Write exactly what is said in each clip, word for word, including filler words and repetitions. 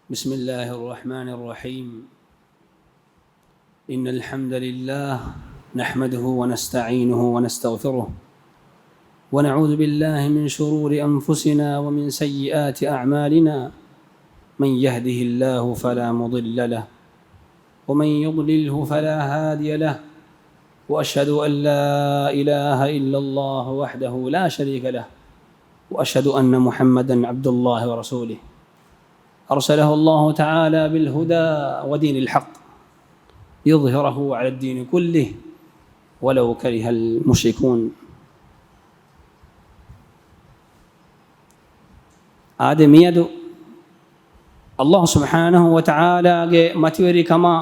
بسم الله الرحمن الرحيم. إن الحمد لله نحمده ونستعينه ونستغفره، ونعوذ بالله من شرور أنفسنا ومن سيئات أعمالنا. من يهده الله فلا مضل له، ومن يضلله فلا هادي له، وأشهد أن لا إله إلا الله وحده لا شريك له، وأشهد أن محمدا عبد الله ورسوله، أرسله الله تعالى بالهدى ودين الحق ليظهره على الدين كله ولو كره المشركون. އާދެ، މިއަދު ﷲ ސުބްޙާނަހޫ ވަތަޢާލާގެ މަތިވެރިކަމާ،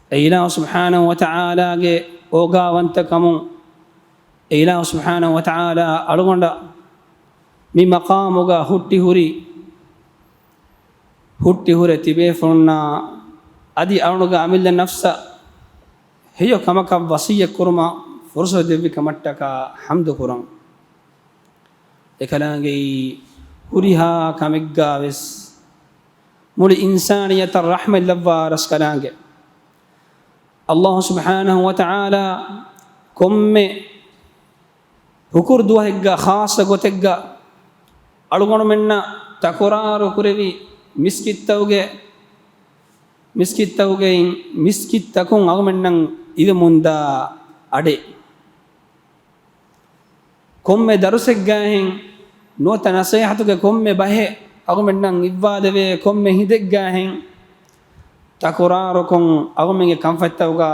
އެ އިލާހު ސުބްޙާނަހޫ ވަތަޢާލާގެ އޯގާވަންތަކަމުން، އެ އިލާހު ސުބްޙާނަހޫ ވަތަޢާލާ އަޅުގަނޑަށް މި މަޤާމުގަ ހުއްޓި ހުރި، ހުއްޓި ހުރެ ތިބޭފުޅުންނާ އަދި އަޅުގަނޑުގެ އަމިއްލަ ނަފްސަށް ހެޔޮ ކަމަކަށް ވަޞިއްޔަތް ކުރުމަށް ފުރުޞަތު ދެއްވި ކަމަށްޓަކާ ޙަމްދު ކުރަން. އެކަލާނގެއީ ހުރިހާ ކަމެއްގާވެސް މުޅި އިންސާނިއްޔަތަށް ރަޙްމަތް ލައްވާ ރަސްކަލާނގެ. ﷲ ސުބްޙާނަހޫ ވަތަޢާލާ ކޮންމެ ހުކުރު ދުވަހެއްގަ ޚާއްޞަ ގޮތެއްގަ އަޅުގަނޑުމެންނަށް ތަކުރާރު ކުރެވި މިސްކިތްތަކުގެ، މިސްކިތްތަކުގެ، މިސްކިތްތަކުން އަޅުގަނޑުމެންނަށް އިވެމުންދާ އަޑެއް. ކޮންމެ ދަރުސެއްގާހެން ނުވަތަ ނަޞޭޙަތުގެ ކޮންމެ ބަހެއް އަޅުގަނޑުމެންނަށް އިއްވާދެވޭ ކޮންމެ ހިނދެއްގާހެން ތަކުރާރުކޮށް އަޅުގަނޑުމެންގެ ކަންފަތްތަކުގަ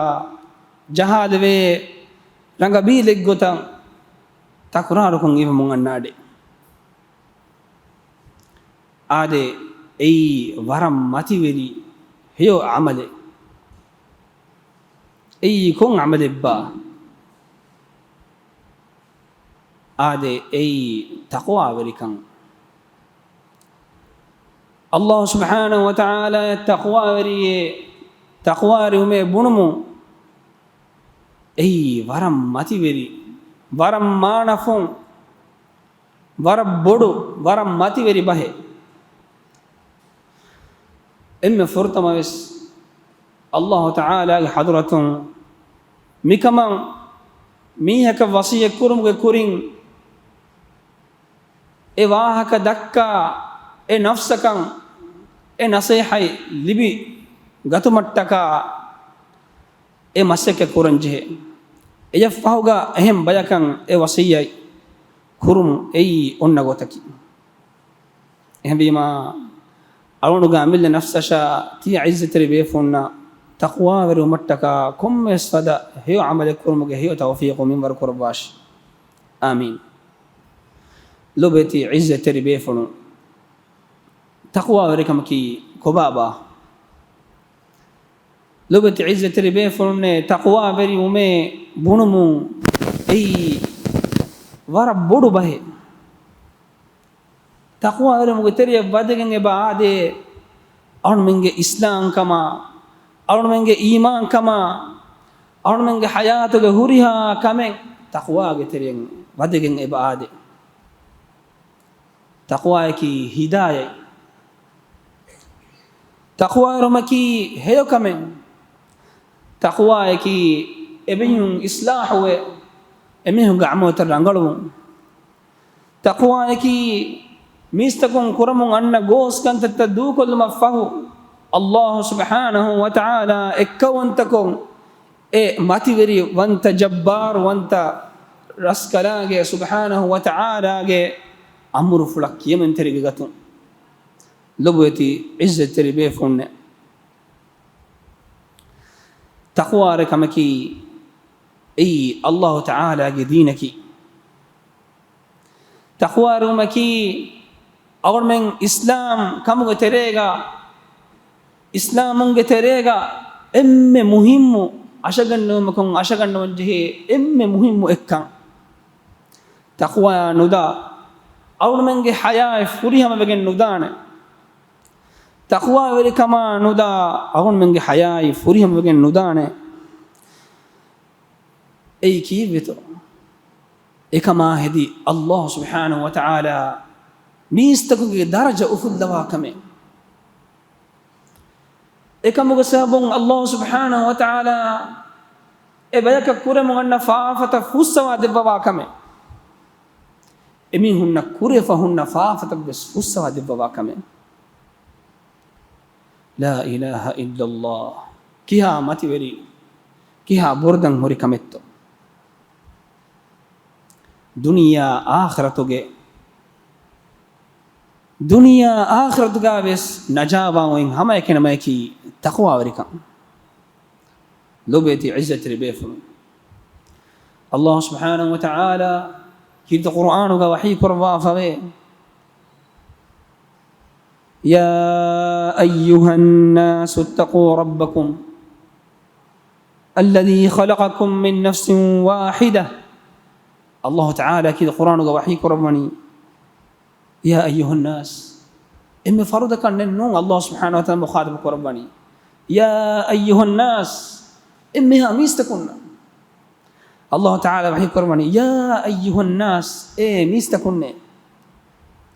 ޖަހާދެވޭ ރަނގަބީލެއްގޮތަށް ތަކުރާރުކޮށް އިވެމުން އަންނަ އަޑެއް. އާދެ، އެއީ ވަރަށް މަތިވެރި ހެޔޮ ޢަމަލެއް. އެއީ ކޮން ޢަމަލެއްބާ؟ އާދެ، އެއީ ތަޤްވާވެރިކަން. ﷲ ސުބްޙާނަހޫ ވަތަޢާލާ ތަޤްވާވެރިއޭ، ތަޤްވާވެރިވުމޭ ބުނުމުން، އެއީ ވަރަށް މަތިވެރި، ވަރަށް މާނަފުން، ވަރަށް ބޮޑު، ވަރަށް މަތިވެރި ބަހެއް. އެންމެ ފުރަތަމަވެސް ﷲ ތަޢާލާގެ ޙަޟްރަތުން މިކަމަށް މީހަކަށް ވަޞިއްޔަތް ކުރުމުގެ ކުރިން، އެ ވާހަކަ ދައްކާ، އެ ނަފްސަކަށް އެ ނަޞޭޙަތް ލިބި ގަތުމަށްޓަކާ، އެ މަސައްކަތް ކުރަން ޖެހޭ. އެޔަށް ފަހުގަ އެހެން ބަޔަކަށް އެ ވަޞިއްޔަތް ކުރުން އެއީ އޮންނަ ގޮތަކީ. އެހެންވީމާ، އަޅުގަނޑުގެ އަމިއްލަ ނަފްސަށާ ތިޔަ ޢިއްޒަތްތެރި ބޭފުޅުންނަށް ތަޤްވާވެރިވުމަށްޓަކާ ކޮންމެވެސް ފަދަ ހެޔޮ ޢަމަލެއް ކުރުމުގެ ހެޔޮ ތައުފީޤު މިންވަރު ކުރައްވާށި. އާމީން. ލޮބުވެތި ޢިއްޒަތްތެރި ބޭފުޅުން، ތަޤްވާވެރިކަމަކީ ކޮބާބާ؟ ލޮބުވެތި ޢިއްޒަތްތެރި ބޭފުޅުންނޭ، ތަޤްވާވެރިވުމޭ ބުނުމުން އެއީ ވަރަށް ބޮޑު ބަހެއް. ތަޤްވާވެރިވުމުގެ ތެރެޔަށް ވަދެގެން އެބަ އާދޭ، އަޅުމެންގެ އިސްލާމްކަމާ، އަޅުމެންގެ އީމާންކަމާ، އަޅުމެންގެ ޙަޔާތުގެ ހުރިހާ ކަމެއް ތަޤްވާގެ ތެރެއަށް ވަދެގެން އެބަ އާދޭ. ތަޤްވާއަކީ ހިދާޔަތް. ތަޤްވާވެރިވުމަކީ ހެޔޮކަމެއް. ތަޤްވާއަކީ އެމީހުން އިޞްލާޙުވެ، އެމީހުންގެ ޢަމަލުތައް ރަނގަޅުވުން. ތަޤްވާއަކީ މީސްތަކުން ކުރަމުން އަންނަ ގޯސް ކަންތައްތައް ދޫކޮށްލުމަށްފަހު، ﷲ ސުބްޙާނަހޫ ވަތަޢާލާ އެއްކައުވަންތަކޮށް، އެ މަތިވެރިވަންތަ، ޖައްބާރުވަންތަ ރަސްކަލާނގެ ސުބްޙާނަހޫ ވަތަޢާލާގެ އަމުރުފުޅަށް ކިޔަމަންތެރިވެގަތުން. ލޮބުވެތި ޢިއްޒަތްތެރި ބޭފުޅުންނޭ، ތަޤްވާވެރި ކަމަކީ އެއީ ﷲ ތަޢާލާގެ ދީނަކީ. ތަޤްވާވެރިވުމަކީ އަޅުމެން އިސްލާމް ކަމުގެ ތެރޭގަ، އިސްލާމުންގެ ތެރޭގަ އެންމެ މުހިއްމު އަށަގަންނަވުމަކުން އަށަގަންނަވަން ޖެހޭ އެންމެ މުހިއްމު އެއްކަން. ތަޤްވާ ނުދާ، އަޅުމެންގެ ޙަޔާތް ފުރިހަމަވެގެން ނުދާނެ. ތަޤްވާވެރިކަމާ ނުދާ، އަޅުމެންގެ ޙަޔާތް ފުރިހަމަވެގެން ނުދާނެ. އެއީ ކީއްވެތޯ؟ އެކަމާ ހެދި ﷲ ސުބްޙާނަހޫ ވަތަޢާލާ މީސްތަކުގެ ދަރަޖަ އުފުއްލަވާ ކަމެއް. އެކަމުގެ ސަބަބުން ﷲ ސުބްޙާނަހޫ ވަތަޢާލާ އެ ބަޔަކަށް ކުރެމުން އަންނަ ފާފަތައް ފުއްސަވާ ދެއްވަވާ ކަމެއް. އެމީހުންނަށް ކުރެފަ ހުންނަ ފާފަތައް ވެސް ފުއްސަވާ ދެއްވަވާ ކަމެއް. لا إله إلا الله. ކިހާ މަތިވެރި، ކިހާ ބުރަދަން ހުރި ކަމެއްތޯ. ދުނިޔެ އާޚިރަތުގެ، ދުނިޔެ އާޚިރަތުގަ ވެސް ނަޖާވާ އޮތް ހަމައެކަނި މަޔަކީ ތަޤްވާވެރިކަން. ލޮބުވެތި ޢިއްޒަތްތެރި ބޭފުޅުން، ﷲ ސުބްޙާނަހޫ ވަތަޢާލާ ކީރިތި ޤުރުއާނުގަ ވަޙީ ކުރައްވާފަވޭ، يا أيها الناس اتقوا ربكم الذي خلقكم من نفس واحدة. ﷲ ތަޢާލާ ކީރިތި ޤުރުއާނުގަ ވަޙީ ކުރައްވަނީ، يا أيها الناس، އެންމެ ފަރުދަކަށް ނެތް ނޫން. ﷲ ސުބްޙާނަހޫ ވަތަޢާލާ މުޚާޠަބު ކުރައްވަނީ، يا أيها الناس، އެންމެހާ މީސްތަކުންނަށް. ﷲ ތަޢާލާ ވަޙީ ކުރައްވަނީ، يا أيها الناس، އޭ މީސްތަކުންނޭ،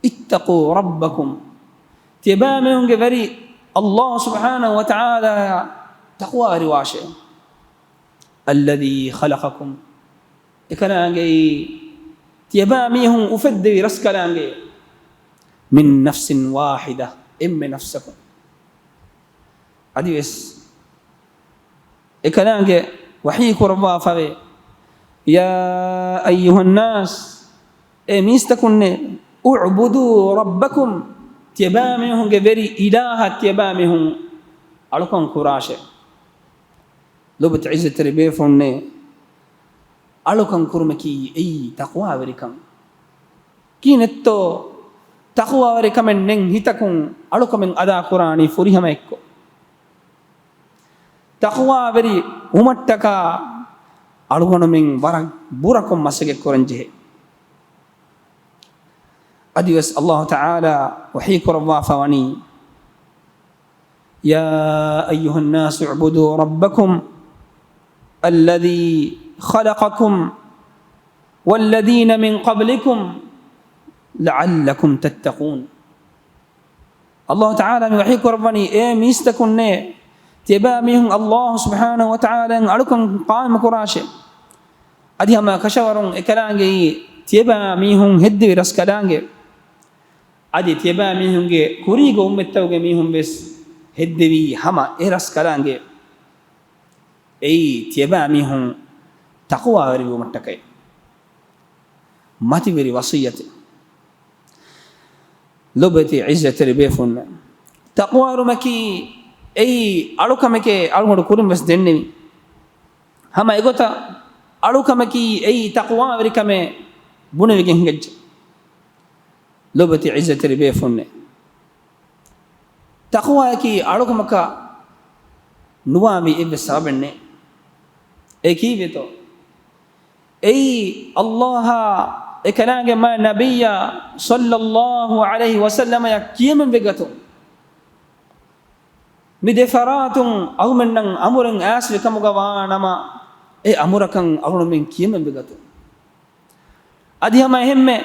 اتقوا ربكم، ތިޔަބައިމީހުންގެ ވެރި ﷲ ސުބްޙާނަހޫ ވަތަޢާލާއަށް ތަޤްވާވެރިވާށޭ. الذي خلقكم، އެކަލާނގެއީ ތިޔަބައިމީހުން އުފެއްދެވި ރަސްކަލާނގެ، من نفس واحدة، އެންމެ ނަފްސަކުން. އަދިވެސް އެކަލާނގެ ވަޙީ ކުރައްވާފަވޭ، يا أيها الناس، އޭ މީސްތަކުންނޭ، اعبدوا ربكم، ތިޔަބައިމީހުންގެ ވެރި އިލާހަށް ތިޔަބައިމީހުން އަޅުކަން ކުރާށޭ. ލޮބުވެތި ޢިއްޒަތްތެރި ބޭފުޅުންނޭ، އަޅުކަން ކުރުމަކީ އެއީ ތަޤްވާވެރިކަން. ކިހިނެއްތޯ ތަޤްވާވެރިކަމެއް ނެތް ހިތަކުން އަޅުކަމެއް އަދާކުރާނީ ފުރިހަމައެއްކޮށް؟ ތަޤްވާވެރި ވުމަށްޓަކާ އަޅުގަނޑުމެން ވަރަށް ބުރަކޮށް މަސައްކަތް ކުރަން ޖެހޭ. އަދިވެސް ﷲ ތަޢާލާ ވަޙީ ކުރައްވާފަ ވަނީ، يا أيها الناس اعبدوا ربكم الذي خلقكم والذين من قبلكم لعلكم تتقون. ﷲ ތަޢާލާ މި ވަޙީ ކުރައްވަނީ، އޭ މީސްތަކުންނޭ، ތިޔަބައިމީހުން ﷲ ސުބްޙާނަހޫ ވަތަޢާލާއަށް އަޅުކަން ޤާއިމު ކުރާށޭ. އަދި ހަމަ ކަށަވަރުން އެކަލާނގެއީ ތިޔަބައިމީހުން ހެއްދެވި ރަސްކަލާނގެ. އަދި ތިޔަބައިމީހުންގެ ކުރީގެ އުއްމަތްތަކުގެ މީހުން ވެސް ހެއްދެވީ ހަމަ އެ ރަސްކަލާނގެ. އެއީ ތިޔަބައިމީހުން ތަޤްވާވެރިވުމަށްޓަކައި. މަތިވެރި ވަޞިއްޔަތެއް. ލޮބުވެތި ޢިއްޒަތްތެރި ބޭފުޅުންނޭ، ތަޤްވާވެރިވުމަކީ އެއީ އަޅުކަމެކޭ އަޅުގަނޑު ކުރިން ވެސް ދެންނެވި. ހަމަ އެގޮތަށް އަޅުކަމަކީ އެއީ ތަޤްވާވެރިކަމޭ ބުނެވިގެން ހިނގައްޖެ. ލޮބުވެތި ޢިއްޒަތްތެރި ބޭފުޅުންނޭ، ތަޤްވާއަކީ އަޅުކަމަކަށް ނުވާ މި އެއްވެސް ސަބަބެއް ނެތް. އެ ކީއްވެތޯ؟ އެއީ ﷲ އާ އެކަލާނގެ މާތް ނަބިއްޔާ ޞައްލައްލާހު ޢަލައިހި ވަސައްލަމައަށް ކިޔަމަންވެގަތުން. މި ދެ ފަރާތުން އަހުމެންނަށް އަމުރެއް އާސްވި ކަމުގަ ވާނަމަ، އެ އަމުރަކަށް އަޅުގަނޑުމެން ކިޔަމަންވެގަތުން. އަދި ހަމަ އެހެންމެ،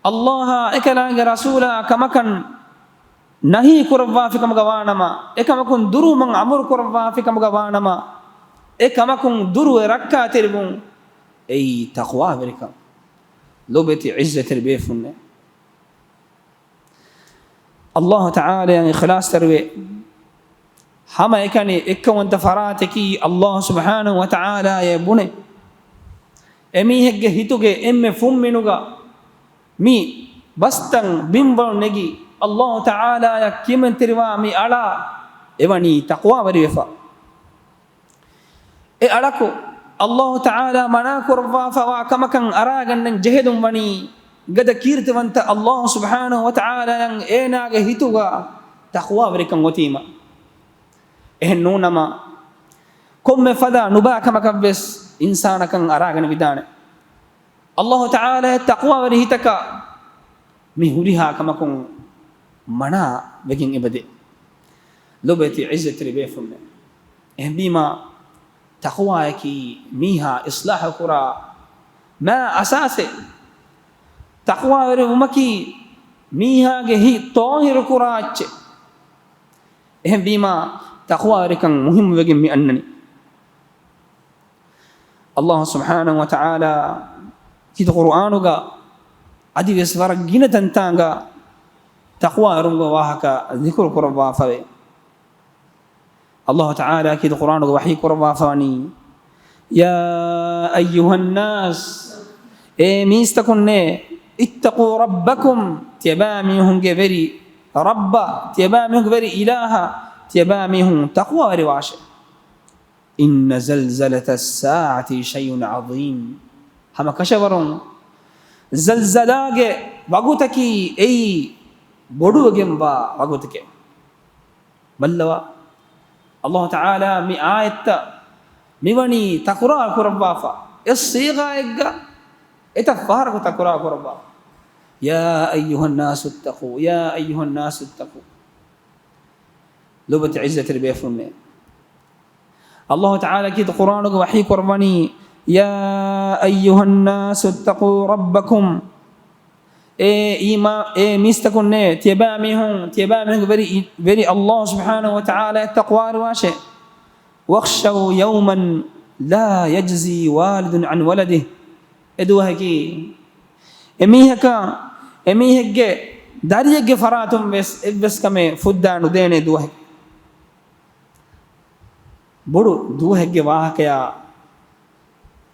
ﷲ އާ އެކަލާނގެ ރަސޫލާ ކަމަކަށް ނަހީ ކުރައްވާފި ކަމުގަ ވާނަމަ، އެ ކަމަކުން ދުރުވުމަށް އަމުރު ކުރައްވާފި ކަމުގަ ވާނަމަ، އެ ކަމަކުން ދުރުވެ ރައްކާތެރިވުން، އެއީ ތަޤްވާވެރިކަން. ލޮބުވެތި ޢިއްޒަތްތެރި ބޭފުޅުންނޭ، ﷲ ތަޢާލާއަށް އިޚްލާޞްތެރިވެ، ހަމައެކަނި އެއްކައުވަންތަ ފަރާތަކީ ﷲ ސުބްޙާނަހޫ ވަތަޢާލާއޭ ބުނެ، އެމީހެއްގެ ހިތުގެ އެންމެ ފުންމިނުގަ މި ބަސްތައް ބިންވަޅު ނެގި، ﷲ ތަޢާލާއަށް ކިޔަމަންތެރިވާ މި އަޅާ އެވަނީ ތަޤްވާވެރިވެފަ. އެ އަޅަކު ﷲ ތަޢާލާ މަނާ ކުރައްވާފަވާ ކަމަކަށް އަރާގަންނަން ޖެހެލުން ވަނީ، ގަދަ ކީރިތިވަންތަ ﷲ ސުބްޙާނަހޫ ވަތަޢާލާއަށް އޭނާގެ ހިތުގަ ތަޤްވާވެރިކަން އޮތީމަ. އެހެން ނޫނަމަ، ކޮންމެ ފަދަ ނުބައި ކަމަކަށްވެސް އިންސާނަކަށް އަރާގަނެވިދާނެ. ﷲ ތަޢާލާއަށް ތަޤްވާވެރި ހިތަކަށް މި ހުރިހާ ކަމަކުން މަނާ ވެގެން އެބަދޭ. ލޮބުވެތި ޢިއްޒަތްތެރި ބޭފުޅުންނޭ، އެހެންވީމާ، ތަޤްވާއަކީ މީހާ އިޞްލާޙު ކުރާ މާ އަސާސެއް. ތަޤްވާވެރިވުމަކީ މީހާގެ ހިތް ޠާހިރު ކުރާ އެއްޗެއް. އެހެންވީމާ، ތަޤްވާވެރިކަން މުހިއްމުވެގެން މި އަންނަނީ. ﷲ ސުބްޙާނަހޫ ވަތަޢާލާ ކީރިތި ޤުރުއާނުގަ އަދިވެސް ވަރަށް ގިނަ ތަންތާނގަ ތަޤްވާވެރިންގެ ވާހަކަ ޛިކުރު ކުރައްވާފަވޭ. ﷲ ތަޢާލާ ކީރިތި ޤުރުއާނުގަ ވަޙީ ކުރައްވާފަވަނީ، يا أيها الناس، އޭ މީސްތަކުންނޭ، اتقوا ربكم، ތިޔަބައިމީހުންގެ ވެރި ރައްބަށް، ތިޔަބައިމީހުންގެ ވެރި އިލާހަށް، ތިޔަބައިމީހުން ތަޤްވާވެރިވާށޭ. إن زلزلة الساعة شيء عظيم. ހަމަކަށަވަރުން ޒަލްޒަލާގެ ވަގުތަކީ އެއީ ބޮޑުވެގެންވާ ވަގުތެކޭ. ބައްލަވާ، ﷲ ތަޢާލާ މި އާޔަތްތައް މިވަނީ ތަކުރާރު ކުރައްވާފަ، އެއް ޞީޣާއެއްގަ އެތައް ފަހަރަކު ތަކުރާރު ކުރައްވާފަ. يا أيها الناس اتقوا، يا أيها الناس اتقوا. ލޮބުވެތި ޢިއްޒަތްތެރި ބޭފުޅުންނޭ، ﷲ ތަޢާލާ ކީރިތި ޤުރުއާނުގަ ވަޙީ ކުރައްވަނީ، يا أيها الناس اتقوا ربكم. އޭ އީމާ، އޭ މީސްތަކުންނޭ، ތިޔަބައިމީހުން، ތިޔަބައިމީހުންގެ ވެރި، ވެރި ﷲ ސުބްޙާނަހޫ ވަތަޢާލާއަށް ތަޤްވާވެރިވާށޭ. واخشوا يوما لا يجزي والد عن ولده. އެ ދުވަހަކީ އެމީހަކަށް އެމީހެއްގެ ދަރިއެއްގެ ފަރާތުން ވެސް އެއްވެސް ކަމެއް ފުއްދާ ނުދޭނެ ދުވަހެއް. ބޮޑު ދުވަހެއްގެ ވާހަކަޔާ،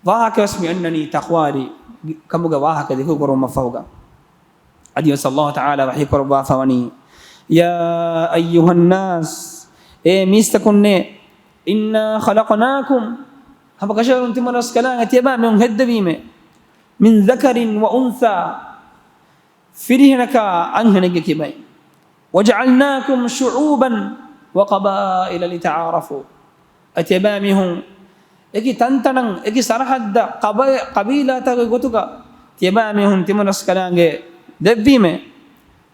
ވާހަކަވެސް މި އަންނަނީ ތަޤްވާވެރި ކަމުގެ ވާހަކަ ޛިކުރު ކުރުމަށްފަހުގަ. އަދިވެސް ﷲ ތަޢާލާ ވަޙީ ކުރައްވާފަވަނީ، يا أيها الناس، އޭ މީސްތަކުންނޭ، إنا خلقناكم، ހަމަކަށަވަރުން ތިމަންރަސްކަލާނގެ ތިޔަބައިމީހުން ހެއްދެވީމޭ، من ذكر وأنثى، ފިރިހެނަކާ އަންހެނެއްގެ ކިބައިން. وجعلناكم شعوبا وقبائل لتعارفوا. އަދި ތިޔަބައިމީހުން އެކި ތަންތަނަށް، އެކި ސަރަހައްދަށް، ޤަބަ-، ޤަބީލާތަކުގެ ގޮތުގަ ތިޔަބައިމީހުން ތިމަންރަސްކަލާނގެ ދެއްވީމޭ.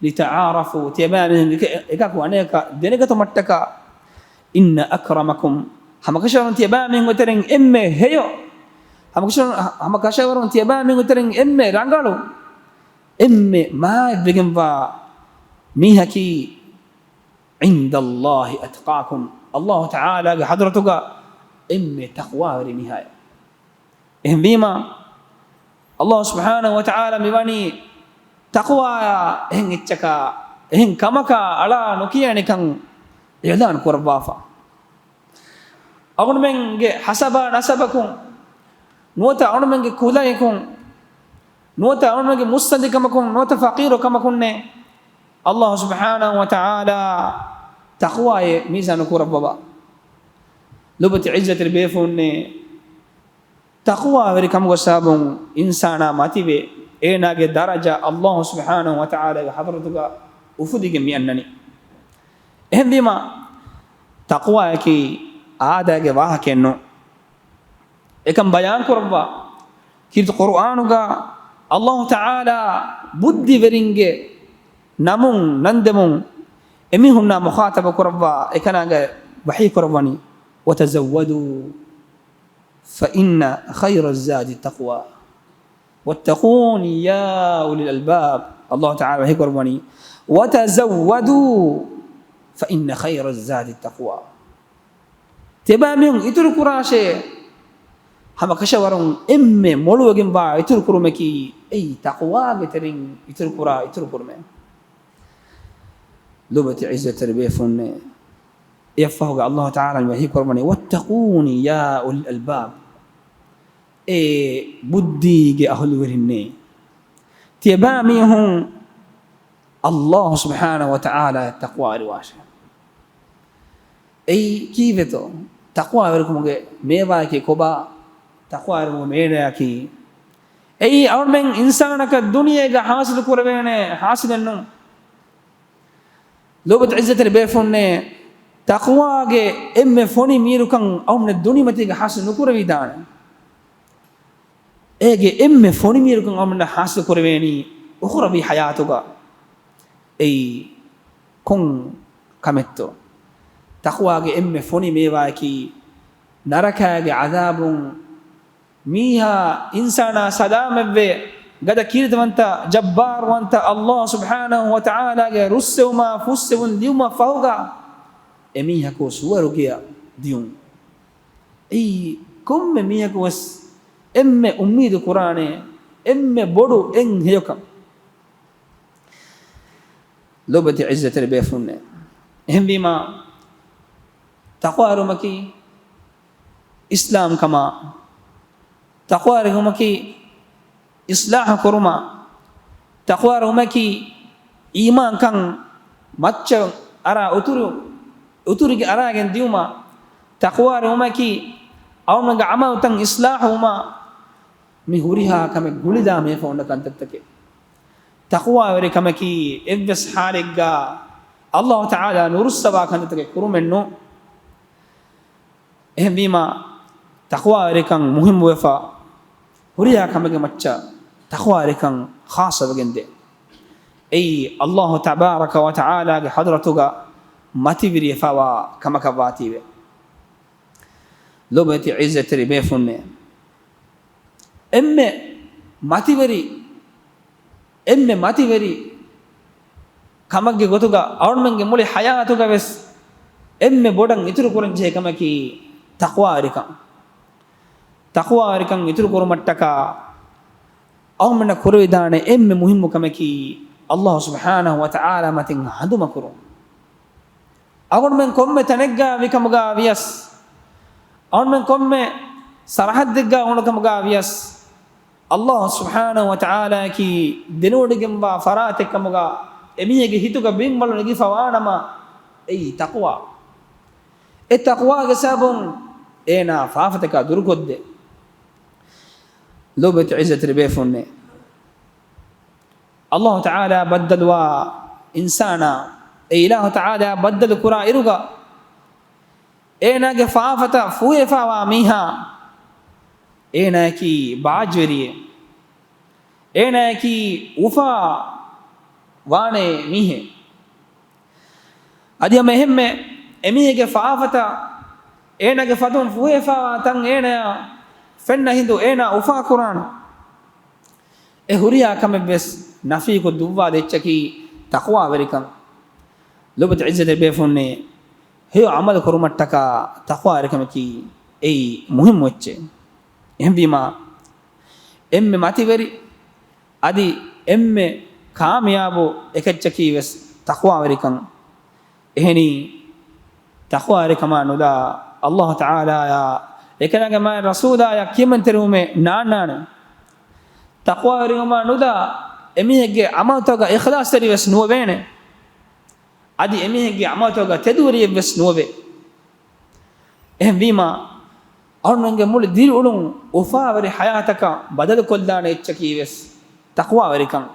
لتعارفوا، ތިޔަބައިމީހުން އެކަ-، އެކަކު އަނެކަކަށް ދެނެގަތުމަށްޓަކާ. إن أكرمكم، ހަމަކަށަވަރުން ތިޔަބައިމީހުންގެ ތެރެއިން އެންމެ ހެޔޮ، ހަމަކަށަ-، ހަމަކަށަވަރުން ތިޔަބައިމީހުންގެ ތެރެއިން އެންމެ ރަނގަޅު، އެންމެ މާތްވެގެންވާ މީހަކީ، عند الله أتقاكم، ﷲ ތަޢާލާގެ ޙަޟްރަތުގަ އެންމެ ތަޤްވާވެރި މީހާއޭ. އެހެންވީމާ، ﷲ ސުބްޙާނަހޫ ވަތަޢާލާ މިވަނީ ތަޤްވާޔާ އެހެން އެއްޗަކާ، އެހެން ކަމަކާ އަޅާ ނުކިޔަނިކަން އިޢުލާން ކުރައްވާފަ. އަޅުގަނޑުމެންގެ ހަސަބާ ނަސަބަކުން، ނުވަތަ އަޅުގަނޑުމެންގެ ކުލައިކުން، ނުވަތަ އަޅުގަނޑުމެންގެ މުއްސަނދިކަމަކުން، ނުވަތަ ފަޤީރު ކަމަކުންނޭ، ﷲ ސުބްޙާނަހޫ ވަތަޢާލާ ތަޤްވާއެއް މީޒާނު ކުރައްވަވާ. ލޮބުވެތި ޢިއްޒަތްތެރި ބޭފުޅުންނޭ، ތަޤްވާވެރިކަމުގެ ސަބަބުން އިންސާނާ މަތިވެ، އޭނާގެ ދަރަޖަ ﷲ ސުބްޙާނަހޫ ވަތަޢާލާގެ ޙަޟްރަތުގަ އުފުދިގެން މި އަންނަނީ. އެހެންވީމާ، ތަޤްވާއަކީ އާދައިގެ ވާހަކައެއް ނޫން. އެކަން ބަޔާން ކުރައްވާ، ކީރިތި ޤުރުއާނުގަ ﷲ ތަޢާލާ ބުއްދިވެރިންގެ ނަމުން ނަންދެމުން އެމީހުންނާ މުޚާޠަބު ކުރައްވާ، އެކަނާގަ ވަޙީ ކުރައްވަނީ، وتزودوا فإن خير الزاد التقوى واتقون يا أولي الألباب. ﷲ ތަޢާލާ ވަޙީ ކުރައްވަނީ، وتزودوا فإن خير الزاد التقوى. ތިޔަބައިމީހުން އިތުރު ކުރާށޭ، ހަމަކަށަވަރުން އެންމެ މޮޅުވެގެންވާ އިތުރު ކުރުމަކީ އެއީ ތަޤްވާގެ ތެރެއިން އިތުރު ކުރާ އިތުރު ކުރުމޭ. ލޮބުވެތި ޢިއްޒަތްތެރި ބޭފުޅުންނޭ، އެއަށްފަހުގަ ﷲ ތަޢާލާ ވަޙީ ކުރައްވަނީ، واتقون يا أولي الألباب. އޭ ބުއްދީގެ އަހުލުވެރިންނޭ، ތިޔަބައިމީހުން ﷲ ސުބްޙާނަހޫ ވަތަޢާލާއަށް ތަޤްވާވެރިވާށޭ. އެއީ ކީއްވެތޯ؟ ތަޤްވާވެރިކަމުގެ މޭވާއަކީ ކޮބާ؟ ތަޤްވާވެރިކަމުގެ މޭވާއަކީ އެއީ އަޅުމެން އިންސާނަކަށް ދުނިޔޭގަ ޙާޞިލު ކުރެވޭނެ ޙާޞިލެއް ނޫން. ލޮބުވެތި ޢިއްޒަތްތެރި ބޭފުޅުންނޭ، ތަޤްވާގެ އެންމެ ފޮނި މީރުކަން އަޅުމެން ދުނިޔެމަތީގަ ޙާޞިލު ނުކުރެވިދާނެ. އޭގެ އެންމެ ފޮނި މީރުކަން އަޅުމެންނަށް ޙާޞިލު ކުރެވޭނީ އުޚްރަވީ ޙަޔާތުގަ. އެއީ ކޮން ކަމެއްތޯ؟ ތަޤްވާގެ އެންމެ ފޮނި މޭވާއަކީ، ނަރަކާގެ ޢަޛާބުން މީހާ އިންސާނާ ސަލާމަތްވެ، ގަދަ ކީރިތިވަންތަ، ޖައްބާރުވަންތަ ﷲ ސުބްޙާނަހޫ ވަތަޢާލާގެ ރުއްސެވުމާ ފުއްސެވުން ލިޔުމަށް ފަހުގަ، އެމީހަކު ސުވަރުގެއަށް ދިޔުން. އެއީ ކޮންމެ މީހަކު ވެސް އެންމެ އުއްމީދު ކުރާނެ އެންމެ ބޮޑު އެއް ހެޔޮކަން. ލޯބިވެތި ޢިއްޒަތްތެރި ބޭފުޅުންނޭ. އެހެންވީމާ، ތަޤްވާވެރިވުމަކީ އިސްލާމްކަމާ، ތަޤްވާވެރިވުމަކީ އިޞްލާޙު ކުރުމާ، ތަޤްވާވެރިވުމަކީ އީމާންކަން މައްޗަށް އަރާ އުތުރު، އުތުރުގެ އަރާގެން ދިޔުމާ، ތަޤްވާވެރިވުމަކީ އަޅުގަނޑުގެ ޢަމަލުތައް އިޞްލާޙުވުމާ، މި ހުރިހާ ކަމެއް ގުޅިދާ މި އެފަ އޮންނަ ކަންތައްތަކެއް. ތަޤްވާވެރިކަމަކީ އެއްވެސް ޙާލެއްގަ ﷲ ތަޢާލާ ނުރުއްސަވާ ކަންތައްތަކެއް ކުރުމެއް ނޫން. އެހެންވީމާ، ތަޤްވާވެރިކަން މުހިއްމުވެފަ، ހުރިހާ ކަމެއްގެ މައްޗަށް ތަޤްވާވެރިކަން ޚާއްޞަވެގެންދޭ. އެއީ ﷲ ތަބާރަކަ ވަ ތަޢާލާގެ ޙަޟްރަތުގަ މަތިވެރިވެފަވާ ކަމަކަށް ވާތީވެ. ލޯބިވެތި ޢިއްޒަތްތެރި ބޭފުޅުންނޭ. އެންމެ މަތިވެރި، އެންމެ މަތިވެރި ކަމެއްގެ ގޮތުގަ އަޅުގަނޑުމެންގެ މުޅި ޙަޔާތުގަ ވެސް އެންމެ ބޮޑަށް އިތުރު ކުރަން ޖެހޭ ކަމަކީ ތަޤްވާވެރިކަން. ތަޤްވާވެރިކަން އިތުރު ކުރުމަށްޓަކާ އަޅުގަނޑުމެންނަށް ކުރެވިދާނެ އެންމެ މުހިއްމު ކަމަކީ ﷲ ސުބްޙާނަހޫ ވަ ތަޢާލާ މަތިން ހަނދުމަކުރުން. އަޅުގަނޑުމެން ކޮންމެ ތަނެއްގަ ވިކަމުގަ ވިޔަސް، އަޅުގަނޑުމެން ކޮންމެ ސަރަޙައްދެއްގަ އުޅުނުކަމުގަ ވިޔަސް، ﷲ ސުބްޙާނަހޫ ވަ ތަޢާލާއަކީ ދެނެވޮޑިގެންވާ ފަރާތެއް ކަމުގަ އެމީހެއްގެ ހިތުގަ ބިންމަލު ނެގިފަވާނަމަ، އެއީ ތަޤްވާ. އެ ތަޤްވާގެ ސަބަބުން އޭނާ ފާފަތަކާ ދުރުކޮށްދޭ. ލޯބިވެތި ޢިއްޒަތްތެރި ބޭފުޅުންނޭ. ﷲ ތަޢާލާ ބައްދަލުވާ އިންސާނާ، އެ އިލާހު ތަޢާލާ ބައްދަލު ކުރާ އިރުގަ، އޭނާގެ ފާފަތައް ފޫހިވެފަވާ މީހާ، އޭނާއަކީ ބާއްޖަވެރިއެއް. އޭނާއަކީ އުފާ ވާނެ މީހެއް. އަދި ހަމަ އެހެންމެ އެމީހެއްގެ ފާފަތައް އޭނާގެ ފަތުން ފޫހިވެފަވާ ތަން އޭނާއަށް ފެންނަ ހިނދު އޭނާ އުފާ ކުރާނެ. އެ ހުރިހާ ކަމެއް ވެސް ނަފީކޮށް ދުއްވާލި އެއްޗަކީ ތަޤްވާވެރިކަން. ލޯބިވެތި ޢިއްޒަތްތެރި ބޭފުޅުންނޭ، ހެޔޮ ޢަމަލު ކުރުމަށްޓަކާ ތަޤްވާވެރިކަމަކީ އެއީ މުހިއްމު އެއްޗެއް. އެހެންވީމާ، އެންމެ މަތިވެރި އަދި އެންމެ ކާމިޔާބު އެކައްޗަކީ ވެސް ތަޤްވާވެރިކަން. އެހެނީ، ތަޤްވާވެރިކަމާ ނުލާ، ﷲ ތަޢާލާއާ އެކަލާގެ މާތް ރަސޫލާއަށް ކިޔަމަންތެރިވުމެއް ނާންނާނެ. ތަޤްވާވެރިކަމާ ނުލާ، އެމީހެއްގެ ޢަމަލުތަކުގަ އިޚްލާޞްތެރިވެސް ނުވެވޭނެ. އަދި އެމީހެއްގެ ޢަމަލުތަކުގަ ތެދުވެރިއެއްވެސް ނުވެވޭ. އެހެންވީމާ، އަޅުގަނޑުގެ މުޅި ދިރިއުޅުން އުފާވެރި ޙަޔާތަކަށް ބަދަލުކޮށްލާނެ އެއްޗަކީ ވެސް ތަޤްވާވެރިކަން.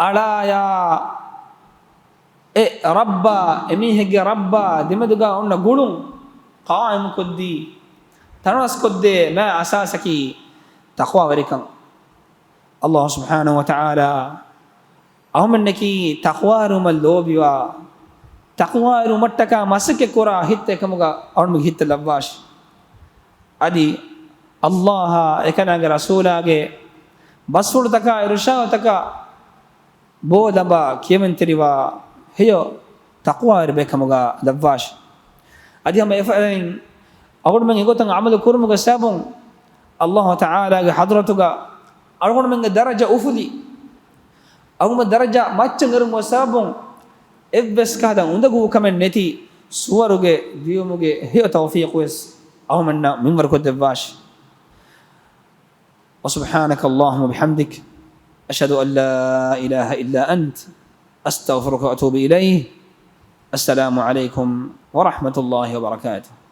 އަޅާޔާ އެ ރައްބާ، އެމީހެއްގެ ރައްބާ ދެމެދުގަ އޮންނަ ގުޅުން ޤާއިމުކޮށްދީ، ތަނަވަސްކޮށްދޭ މާތް އަސާސަކީ ތަޤްވާވެރިކަން. ﷲ ސުބްޙާނަހޫ ވަތަޢާލާ އަހުމެންނަކީ ތަޤްވާވެރިވުމަށް ލޯބިވާ، ތަޤްވާވެރިވުމަށްޓަކާ މަސައްކަތްކުރާ ހިތްތައް ކަމުގަ އަޅުގަނޑުގެ ހިތްތައް ލައްވާށި. އަދި ﷲ އާ އެކަލާނގެ ރަސޫލާގެ ބަސްފުޅުތަކާ އިރުޝާދުތަކާ ބޯލަނބާ ކިޔަމަންތެރިވާ ހެޔޮ ތަޤްވާވެރި ބައެއް ކަމުގަ ލައްވާށި. އަދި ހަމަ އެފަދައިން އަޅުގަނޑުމެން އެގޮތަށް ޢަމަލު ކުރުމުގެ ސަބަބުން ﷲ ތަޢާލާގެ ޙަޟްރަތުގަ އަޅުގަނޑުމެންގެ ދަރަޖަ އުފުލި، އަޅުގަނޑުމެން ދަރަޖަ މައްޗަށް އެރުމުގެ ސަބަބުން އެއްވެސް ކަހަލަ އުނދަގޫ ކަމެއް ނެތި ސުވަރުގެ ދިޔުމުގެ ހެޔޮ ތައުފީޤުވެސް އަހުމެންނަށް މިންވަރުކޮށްދެއްވާށި. وسبحانك اللهم وبحمدك، أشهد أن لا إله إلا أنت، أستغفرك وأتوب إليه. السلام عليكم ورحمة الله وبركاته.